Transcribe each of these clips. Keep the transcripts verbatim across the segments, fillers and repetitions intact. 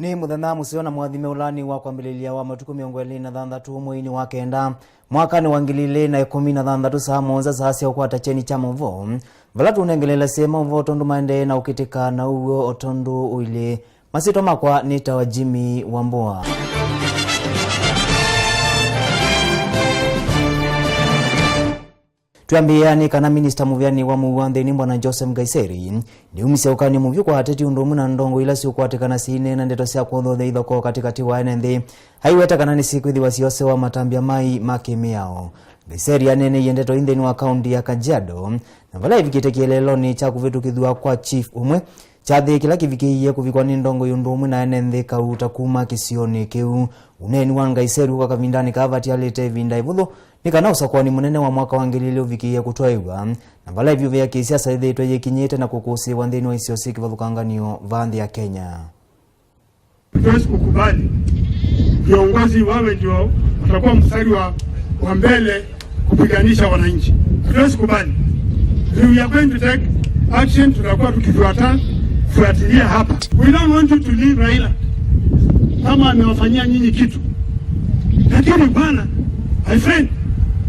Nĩ mũthenya mũseo na mwathime ũla nĩ wa kwambĩlĩlya wa matukũ mĩongo ĩlĩ na thanthatũ mweinĩ wa kenda, mwakanĩ wa ngili ilĩ na ĩkũmi na thanthatũ, saa mũonza saa sya ũkwata kyeni kya maũvoo, vala tũnengelelasye maũvoo tondũ maendee na ũkĩtĩka na ũw'o o tondũ ũilyĩ. Masyĩtwa makwa nĩtawa Jimmy Wambua. Twĩambĩĩa nĩ kana minista mũvĩanĩ wa mũuo wa nthĩnĩ, Bwana Joseph Nkaissery, nĩumisye ũkany'o mũvyũ kwa ateti ũndũ ũmwe na ndongoi ila siũkwatĩkana syĩineena ndeto sya kũthothya ithokoo katĩkatĩ wa ene nthĩ, aiweta kana nĩsikwĩthĩwa syosewa matambya mai ma kĩmĩao. Nkaissery aneeneie ndeto ii nthĩnĩ wa kaunti ya Kajiado, na vala evikĩte kĩeleelonĩ kya kũvĩtũkĩthw'a kwa chief ũmwe, kyathĩ kĩla kĩvikĩie kũvikwa nĩ ndongoi ũndũ ũmwe na ene nthĩ kauta kuma kĩsionĩ kĩu. Ũneeni wa Nkaissery ũka kavindanĩ kaa vatialĩte ĩvinda ĩvũthũ nĩ kana ũsakũani mũnene wa mwaka wa ngili ilĩ ũvikĩie kũtwaĩw'a, na vala ĩvyũvĩ ya kĩsiasa yĩthĩĩtwe yĩkinyĩte na kũkũsĩĩwa nthĩnĩ wa isio syĩ kĩvathũkangan'yo vaa nthĩ ya Kenya. Hatuwezi kukubali viongozi wawe ndio watakuwa mstari wa, wa mbele kupiganisha wananchi. Hatuwezi kubali. We are going to take action, tutakuwa tukifuata-, fuatilia hapa. We don't want you to leave Raila kama amewafanyia nyinyi kitu. Lakini bwana, my friend,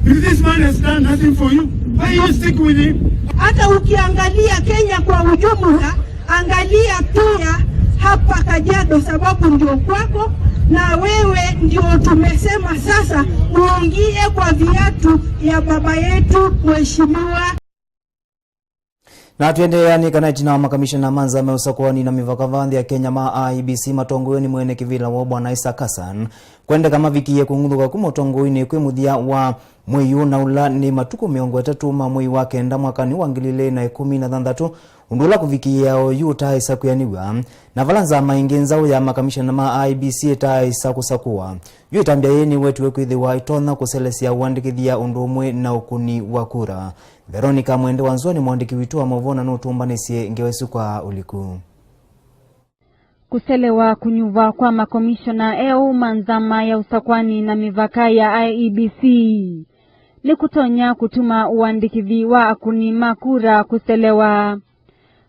if this man has done nothing for you, why you stick with him? Hata ukiangalia Kenya kwa ujumla, angalia pia hapa Kajiado, sababu ndio kwako, na wewe ndio tumesema sasa uingie kwa viatu ya baba yetu Mheshimiwa. Na tũendeea nĩ kana ĩtina wa makamishona ma nzama ya ũsakũani na mĩvaka vaa nthĩ ya Kenya ma I E B C matongoew'e nĩ mwene kĩvĩla woo Bwana Isaac Hassan, kwendeka mavikie kũng'uthũka kuma ũtongoinĩ kwĩ mũthya wa mwei ũũ, na ũla nĩ matukũ mĩongo ĩtatũ ma mwei wa kenda mwakanĩ wa ngili ilĩ na ĩkũmi na thanthatũ, ũndũ ũla kũvikĩĩa oyu ũtaaĩsa kwĩanĩw'a, na vala nzama ĩngĩ nzaũ ya makamishona ma I E B C ĩtaaĩsa kũsakũwa. Yu ĩtambya yĩĩ nĩwetiwe kwĩthĩwa ĩtonya kũselesya ũandĩkĩthya ũndũ ũmwe na ũkũni wa kura. Veronica Mwende wa Nzua nĩ mũandĩki witũ wa maũvoo na nũtũmbanĩsye ngewa ĩsu kwa ũliku. Kũselewa kũnyuvwa kwa makomishona eũ ma nzama ya ũsakũani na mĩvaka ya I E B C nĩkũtonya kũtuma ũandĩkĩthi wa akũni ma kura kũselewa.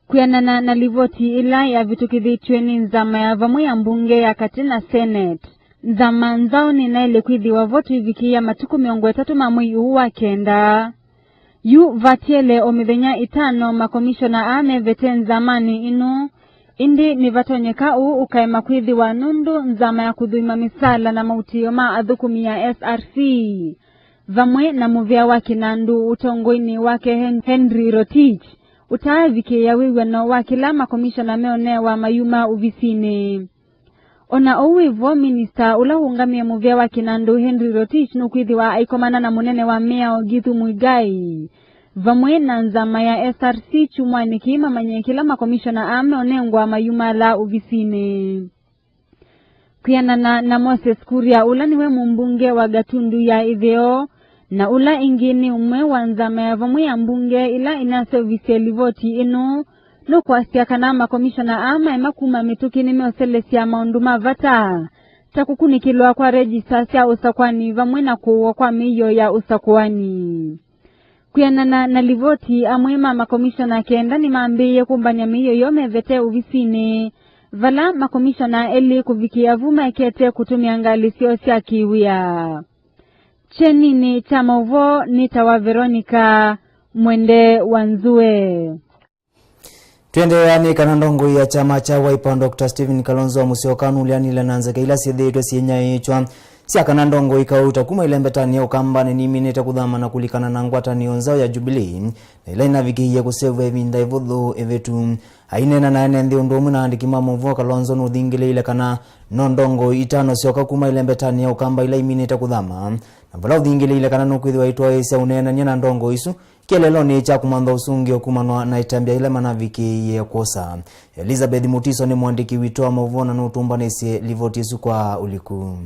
Kwĩanana na livoti ĩla yavĩtũkĩthĩtw'e nĩ nzama ya vamwe ya mbunge ya katĩ na Senate, nzama nzaũ nĩnaĩle kwĩthĩwa vo tũivikĩĩa matukũ mĩongo ĩtatũ ma mwei ũũ wa kenda. Yu vatiele o mĩthenya ĩtano makomishona aa mevete nzamanĩ ĩno, ĩndĩ nĩvatonyeka ũu ũkaema kwĩthĩwa nũndũ nzama ya kũthũima mĩsaala na mautĩĩo ma athũkũmi ya S R C vamwe na mũvĩa wa kĩnandũ ũtongoinĩ wake Hen-, Henry Rotich, ũtaavikĩĩa wĩw'ano wa kĩla makomishona meonewa mayuma ovisinĩ. O na ũu wĩ vo, minista ũla ũũngamĩe mũvĩa wa kĩnandũ Henry Rotich nũkwĩthĩwa aikomana na mũnene wa mĩao Githu Muigai vamwe na nzama ya S R C kyumwanĩ kĩĩ mamanye kĩla makomishona aa meonengwa mayumaalaa ovisinĩ. Kwĩanana na Moses Kuria, ũla nĩwe mũmbunge wa Gatundu ya Ĩtheo, na ũla ĩngĩ nĩ ũmwe wa nzama ya vamwe ya mbunge ĩla ĩnaseũvisye livoti ĩno, nũkwasya kana makomishona aa maema kuma mĩtũkĩ nĩmeũselesya maũndũ ma vata, ta kũkunĩkĩlwa kwa regista sya ũsakũani vamwe na kũũwa kwa mĩio ya ũsakũani. Kwĩanana na livoti, amwe ma makomishona kenda nĩmambĩĩe kũmbany'a mĩio yoo mevete ovisinĩ, vala makomishona elĩ kũvikĩa vu maekete kũtũmĩa ngalĩ syoo sya kĩwĩa. Kyeninĩ kya maũvoo nĩtawa Veronica Mwende wa Nzue. Tũendeea nĩ kana ndongoi ya kyama kya Wiper, Doctor Stephen Kalonzo Musyoka, nũleanile na nzeke ila syĩthĩĩtwe syĩnyaĩĩtw'a sya kana ndongoi kauta kuma ĩlembetanĩ ya Ũkambanĩ niminĩte kũthama na kũlikana na ngwatanĩo nzaũ ya Jubilee, na ĩla ĩnavikĩie kũseũvw'a ĩvinda ĩvũthũ ĩvĩtu. Aineena na ene nthĩ ũndũ ũmwe na andĩki ma maũvoo, Kalonzo nũthingĩlĩĩile kana no ndongoi itano syoka kuma ĩlembetanĩ ya Ũkamba ila iminĩte kũthama, na vala ũthingĩlĩĩile kana nũkwĩthĩwa aitwaĩĩsya ũneenany'a na ndongoi isu, kĩeleelonĩ kya kũmantha ũsũngĩo kumanwa na ĩtambya yĩla manavikĩĩie kwosa. Elizabeth Mutiso nĩ mũandĩki witũ wa maũvoo na nũtũmbanĩsye livoti ĩsu kwa ũliku.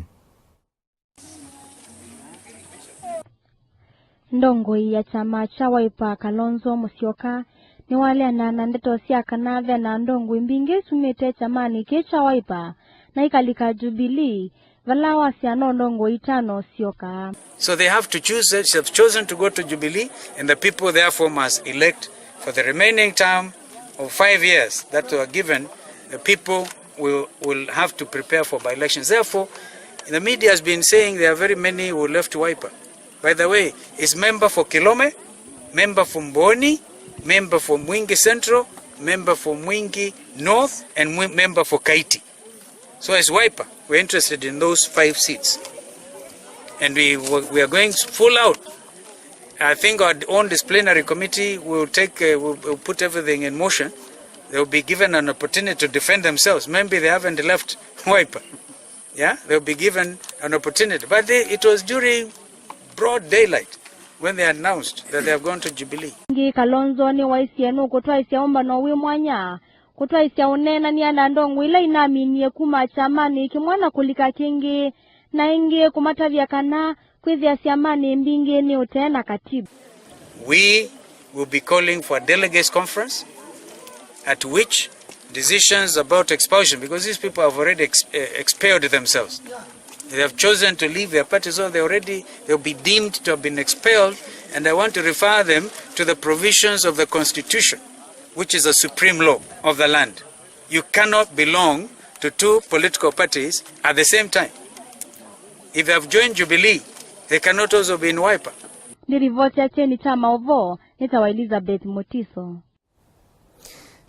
Ndongoi ya kyama kya Wiper, Kalonzo Musyoka, nĩwaleana na ndeto sya kana ve na ndongoi mbingĩ syumĩte kyamanĩ kĩĩ kya Wiper na ikalika Jubilee, vala wasya no ndongoi itano syoka. So they have to choose, they have chosen to go to Jubilee, and the people therefore must elect for the remaining term of five years that were given the people We will have to prepare for by-elections. Therefore, the media has been saying there are very many who left Wiper. By the way, it's member for Kilome, member for Mboni, member for Mwingi Central, member for Mwingi North, and mwi-, member for Kaiti. So as Wiper, we're interested in those five seats. And we, we are going full out. I think our own disciplinary committee will take, uh, will, will put everything in motion. They will be given an opportunity to defend themselves. Maybe they haven't left Wiper. Yeah, they'll be given an opportunity. But they, it was during broad daylight when they announced that they have gone to Jubilee. Ĩngĩ, Kalonzo nĩwaisye nũkũtwaĩsya ũmbano wĩ mwanya, kũtwaĩsya ũneenany'a na ndongoi ila inaminie kuma kyamanĩ kĩmwe na kũlika kĩngĩ, na ĩngĩ kũmatavya kana kwĩthĩa syamanĩ mbingĩ nĩ ũtee na katiba. We will be calling for a delegates conference at which decisions about expulsion, because these people have already ex-, eh, expelled themselves. They have chosen to leave their party, so they already, they'll be deemed to have been expelled, and I want to refer them to the provisions of the constitution, which is the supreme law of the land. You cannot belong to two political parties at the same time. If they have joined Jubilee, they cannot also be in Wiper. Nĩ rivoti ya kyeni kya maũvoo nĩ ta wa Elizabeth Mutiso.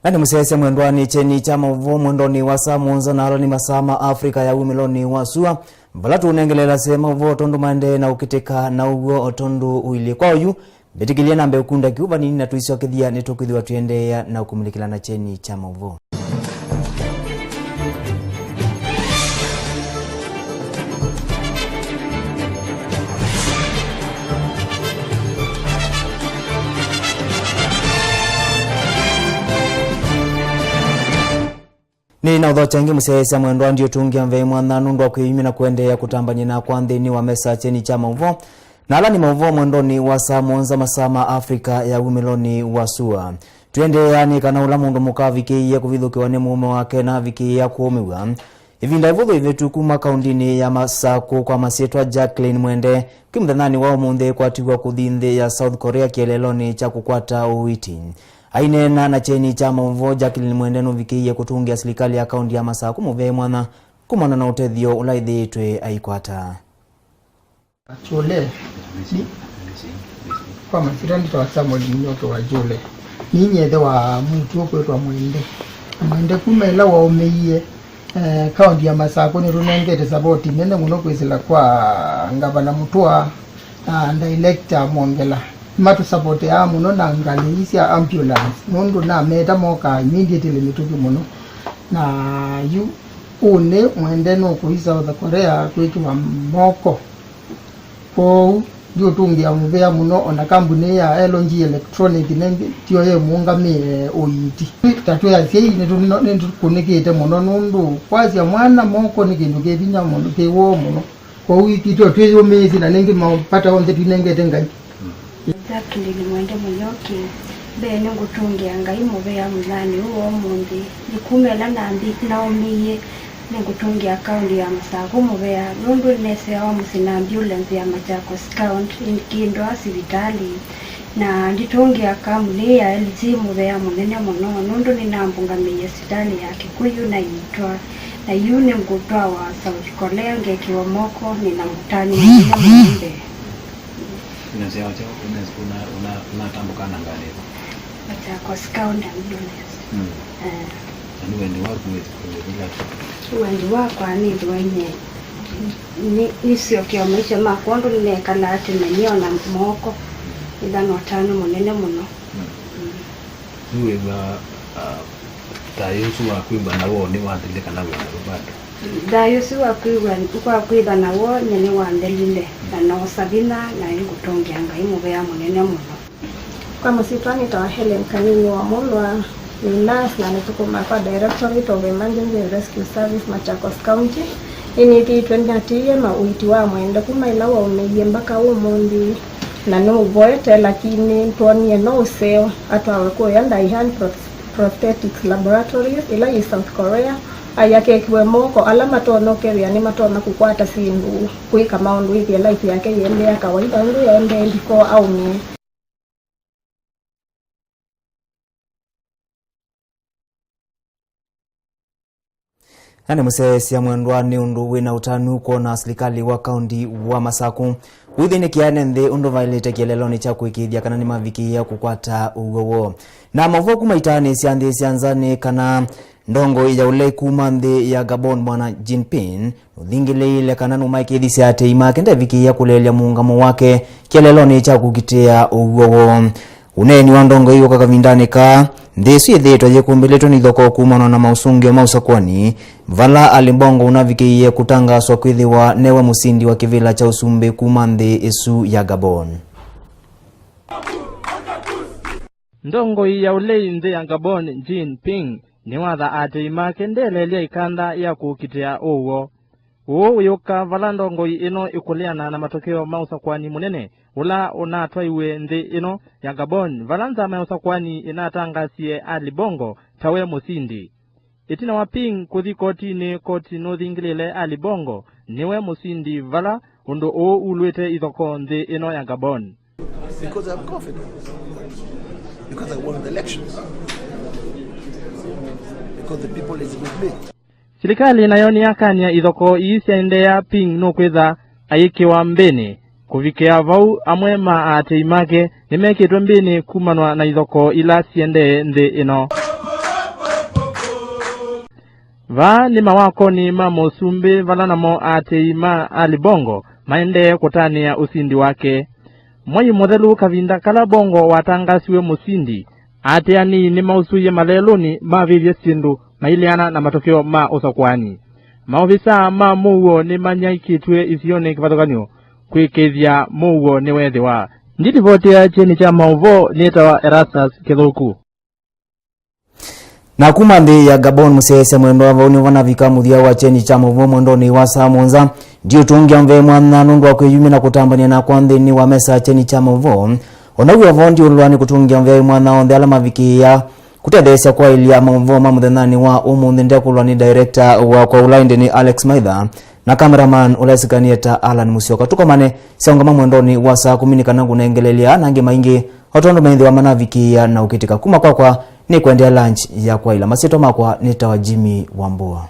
Na nĩ mũsyaĩĩsya mwendwa nĩ kyeni kya maũvoo mwendonĩ wa saa mũonza na ala nĩ masaa ma Africa ya wumĩlonĩ wa sua, vala tũũnengelela se maũvoo tondũ maendee na ũkĩtĩka na ũw'o o tondũ ũilyĩ. Kwa oyu, mbĩtĩkĩlye nambe ũkunda kĩu vanini na tũisyokethya nĩtũkwĩthĩwa tũiendeea na ũkũmulĩkĩla na kyeni kya maũvoo. Nĩnaũthokya ĩngĩ mũsyaĩĩsya mwendwa, ndiũtũngĩa mvei mwanya nũndũ wa kwĩyumya na kũendeea kũtambany'a nakwa nthĩnĩ wa mesa kyeni kya maũvoo. Na ala nĩ maũvoo mwendonĩ wa saa mũonza masaa ma Africa ya wumĩlonĩ wa sua. Tũendeea nĩ kana ũla mũndũ mũka avikĩĩie kũvithũkĩwa nĩ mũũme wake na avikĩĩa kũũmĩw'a. Ĩvinda ĩvũthũ ĩvĩtu kuma kaũndĩnĩ ya Masakũ kwa masyĩtwa Jacqueline Mwende, kwĩ mũthenyanĩ wa ũmũnthĩ ĩkwatiw'a kũthi nthĩ ya South Korea kĩeleelonĩ kya kũkwata ũiiti. Aineena na kyeni kya maũvoo, Jacqueline Mwende nũvikĩie kũtũngĩa silikalĩ ya kaũndĩ ya Masakũ mũvee mwanya kumana na ũtethyo ũla ĩthĩĩtwe aikwata. Kyũle. Ni-, kwa masyĩtwa nĩtawa Samuel Mũnyoke wa Kyũle. Ninyie ĩthe wa mũtu ũkwĩtwa Mwende. Na Mwende kuma ĩla waũmĩie, eh, kaũndĩ ya Masakũ nĩtũnengete savoti nene mũno kwĩsĩla kwa Ngavana Mũtũa na Director Mwongela. Matũsavoteaa mũno na ngalĩ ii sya ambulance, nũndũ nameta mokaa immediately mĩtũkĩ mũno. Na yu ũnĩ Mwende nũkũi South Korea kwĩkĩwa moko. Kwoou, ndiũtũngĩa mũvea mũno, o na kambunĩ ya L G Electronic nĩngĩ, tyo yĩmũũngamĩe ũiiti. Ta twĩ asyai, nĩtũ-, nĩtũkũnĩkĩte mũno, nũndũ kwasya mwana moko nĩ kĩndũ kĩ vinya mũno, kĩ woo mũno. Kwoou ithyĩ tyo twĩyũmĩĩsye, na nĩngĩ mavata onthe twĩnengete Ngai. Jacqueline Mwende Mũnyoki, mbee nĩngũtũngĩa Ngai mũvea mũthenyanĩ ũũ wa ũmũnthĩ. Nĩ kuma ĩla nambi-, naũmĩie, nĩngũtũngĩa kaũndĩ ya Masakũ mũvea, nũndũ nĩneseawa mũsyĩ na ambulance ya Machakos County ĩkĩndwaa sivitalĩ. Na nditũngĩa kambunĩ ya L G mũvea mũnene mũno, nũndũ nĩnambũngamĩie sivitalĩ ya Kĩkũyũ na ĩitwa. Na yu nĩngũtwawa South Korea ngekĩwa moko, nĩna mũtanu mũnene mũno mbee. Ũnasya kyaũ, ũna-, ũna-, ũna-, ũnatambũka na ngalĩ ĩva? Machakos County Ambulance. Mm. Eh. Na nĩ wendi waku wĩ-, wĩthĩla? Wendi wakwa nĩthĩwe nĩ, nĩ, nĩsyokea maisha makwa ũndũ nĩnekalaa tene nĩ ona moko. Ĩla na ũtanu mũnene mũno. Mm. Mm. Nĩwĩw'a, ah, thayũ ũsu wa kwĩw'a na woo nĩwathile kana wĩ naw'o bado? Thayũ ũsu wa kwĩw'a, wa kwĩtha na woo nyie nĩwanthelile, na noosa vinya, na nĩngũtũngĩa Ngai mũvea mũnene mũno. Kwa masyĩtwa nĩtawa Helen Kanyinyi wa Mũlwa, nĩ nurse na nĩthũkũmaa kwa Directorate of Emergency and Rescue Service, Machakos County. Nĩnĩthĩĩtwe nĩatĩĩe na ũiiti wa Mwende kuma ĩla waũmĩie mbaka ũmũnthĩ, na nĩũvoete, lakini nĩtwonie no ũseo atwawe kũya Daehan Pro-, Prosthetics Laboratories, ĩla yĩ South Korea, aĩ akekĩwe moko ala matonya ũkethĩa nĩmatonya kũkwata syĩndũ, kwĩka maũndũ, ĩthĩa life yake yĩendeea kawaida ũndũ yaendee before aũmĩe. Na nĩ mũsyaĩĩsya mwendwa nĩ ũndũ wĩ na ũtanu kwona asilikali wa kaũnti wa Masaku wĩthĩnĩkĩa ene nthĩ ũndũ vaĩlĩte kĩeleelonĩ kya kũĩkĩĩthya kana nĩmavikĩĩa kũkwata ũw'o woo. Na maũvoo kuma itaanĩ sya nthĩ sya nza nĩ kana ndongoi ya ũlei kuma nthĩ ya Gabon Bwana Jinping nũthingĩlĩĩile kana nũmaĩkĩĩthisye aatĩĩi make ndevikĩĩa kũleelya mũũngamo wake kĩeleelonĩ kya kũkitĩa ũw'o woo. Ũneeni wa ndongoi wĩ kavindanĩ kaa, nthĩ ĩsu yĩthĩĩtwe yĩkũmbĩlĩtwe nĩ ithokoo kumana na maũsũngĩo ma ũsakũani, vala Ali Bongo ũnavikĩie kũtangaswa kwĩthĩwa newe mũsindi wa kĩvĩla kya ũsumbĩ kuma nthĩ ĩsu ya Gabon. Ndongoi ya ũlei nthĩ ya Gabon, Jinping, nĩwatha aatĩĩi make ndeleelya ĩkanda ya kũkitĩa ũw'o. Ũũ wĩũka vala ndongoi ĩno ĩkũleana na matokeo ma ũsakũani mũnene ũla ũnatwaiwe nthĩ ĩno ya Gabon, vala nzama ya ũsakũani ĩnatangasie Ali Bongo tawe mũsindi. Ĩtina wa Ping kũthi kotinĩ, koti nũthingĩlĩle Ali Bongo nĩwe mũsindi, vala ũndũ ũũ ulwĩte ithokoo nthĩ ĩno ya Gabon. Because I have confidence. Because I won the elections. Because the people is with me. Silikalĩ nayo nĩyakany'a ithokoo ii syaendeea Ping nũkwĩtha ayĩkĩwa mbĩnĩ. Kũvikĩa vau, amwe ma aatĩĩi make nĩmekĩtwe mbĩnĩ kumanwa na ithokoo ila siendee nthĩ ĩno. Vaa nĩ mawakonĩ ma mũsumbĩ, vala namo aatĩĩi ma Ali Bongo maendee kũtanĩa ũsindi wake. Mwai mũthelu, kavinda kala Bongo watangasiwe mũsindi, aatĩanĩi nĩmausũie malelũnĩ mavĩvye syĩndũ maileana na matokeo ma ũsakũani. Maovisaa ma mũuo nĩmanyaĩĩkĩtw'e isionĩ kĩvathũkany'o kwĩkĩĩthya mũuo nĩweethĩwa. Ndilivoti ya kyeni kya maũvoo nĩtawa Erastus Kĩthũku. Na kuma nthĩ ya Gabon, mũsyaĩĩsya mwendwa, vau nĩvo navika mũthya wa kyeni kya maũvoo mwendonĩ wa saa mũonza. Ndiũtũngĩa mvea mwanya nũndũ wa kwĩyumya na kũtambany'a nakwa nthĩnĩ wa mesa ya kyeni kya maũvoo. O naw'o vo ndiũlwa nĩ kũtũngĩa mvea mwanya onthe ala mavikĩĩa kũtetheesya kwaĩlya maũvoo ma mũthenyanĩ wa ũmũnthĩ. Ndekũlwa nĩ director wakwa ũla ĩndĩ nĩ Alex Maitha na cameraman ũla esikanie ta Alan Musyoka. Tũkomane syaũngama mwendonĩ wa saa kũmi nĩ kana ngũnengelelya na angĩ maingĩ o tondũ methĩwa manavikĩĩa na ũkĩtĩka. Kuma kwakwa nĩ kũendea lunch ya kwaĩla. Masyĩtwa makwa nĩtawa Jimmy Wambua.